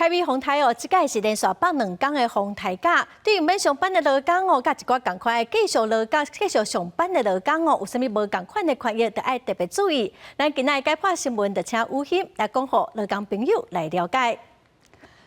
海美風颱哦，這擺是連續放兩工的風颱假，對於欲上班的勞工哦，佮一寡仝款繼續勞工繼續上班的勞工哦，有啥物無仝款的權益，著愛特別注意。咱今仔日解破新聞，就請雨欣來講予勞工朋友來了解。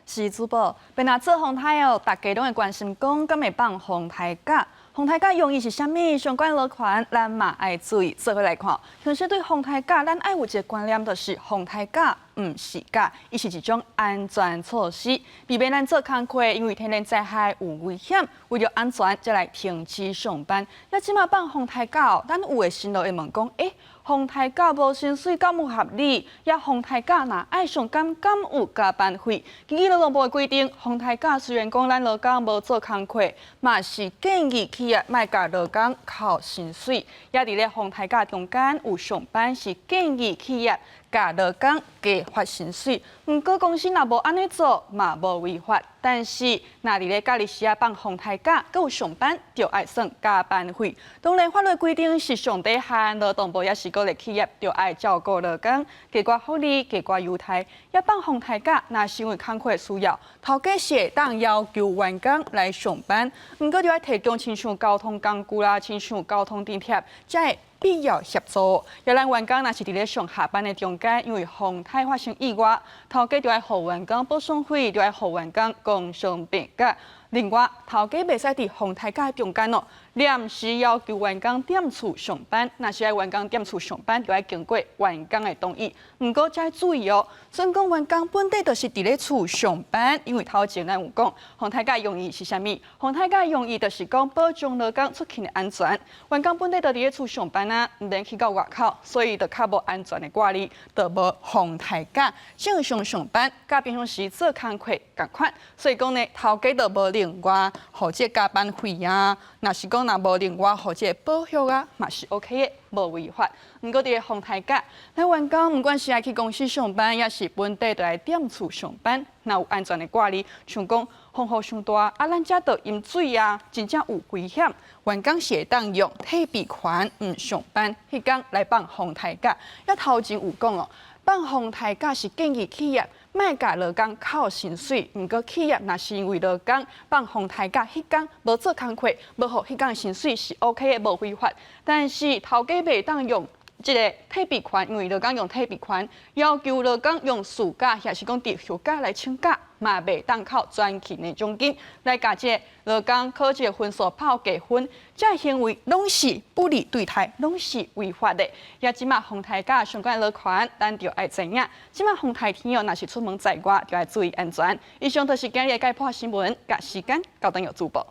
是主播，欲若做風颱哦，大家攏會關心講，敢會放風颱假？風颱假用意是啥物？相關勞權，咱嘛愛注意。做伙來看，其實對風颱假，咱愛有一个觀念，就是風颱假毋是假，伊是一種安全措施，避免咱做工課，因為天然災害有危險，為著安全，才來停止上班。啊這馬放風颱假哦，咱有的時就會問講，欸，風颱假無薪水敢有合理？抑風颱假若愛上班，敢有加班費？根據勞動部的規定，風颱假雖然講咱勞工無做工課，嘛是建議企業莫共勞工扣薪水。也佇咧風颱假中間有上班，是建議企業共勞工加發薪水。毋過公司若無按呢做，嘛無違法。但是若佇咧假日時仔放風颱假，閣有上班，就愛算加班費。當然法律規定是上底限，勞動部也是鼓勵企業，就愛照顧勞工，加寡福利，加寡優待。抑放風颱假，若是因為工課需要，頭家是會當要求員工來上班，毋過就愛提供親像交通工具啦，親像交通津貼，才會必要協助。抑咱員工若是佇咧上下班的中間，因為風颱發生意外，頭家就愛予員工補償費，就愛予員工工傷病假。另外，頭家袂使佇風颱假中間哦，臨時要求員工踮厝上班。若是愛員工踮厝上班，就愛經過員工的同意。毋過，遮愛注意哦，準講員工本底就是佇咧厝上班，因為頭前咱有講，風颱假用意是啥物？風颱假用意就是講保障勞工出勤的安全。員工本底就佇咧厝上班啊，毋免去到外口，所以就較無安全的掛慮，就無風颱假正常上班，佮平常時做工課仝款。所以講呢，頭家就無另外予這加班費啊，若是講若無另外予這保險啊，嘛是 OK 的，無違法。毋過佇咧風颱假，咱員工毋管是愛去公司上班，抑是本底就來踮厝上班，若有安全的掛慮，像講風雨傷大，啊，咱遮著淹水啊，真正有危險，員工是會當用退避權毋上班，彼工來放風颱假。抑頭前有講哦，放風颱假是建議企業莫共勞工扣薪水，毋過企業若是因為勞工放風颱假，彼工無做工課，無予彼工的薪水是 OK 的，無違法。但是頭家袂當用這个退避權，因為勞工用退避權要求勞工用事假，抑是講特休假來請假，嘛袂當扣全勤的獎金來共這個勞工考這个分數跑加分，這行為攏是不利對待，攏是違法的。抑這馬風颱假相關勞權，咱就愛知影。這馬風颱天哦，若是出門在外，就愛注意安全。以上就是今日的解破新聞，共時間交轉予主播。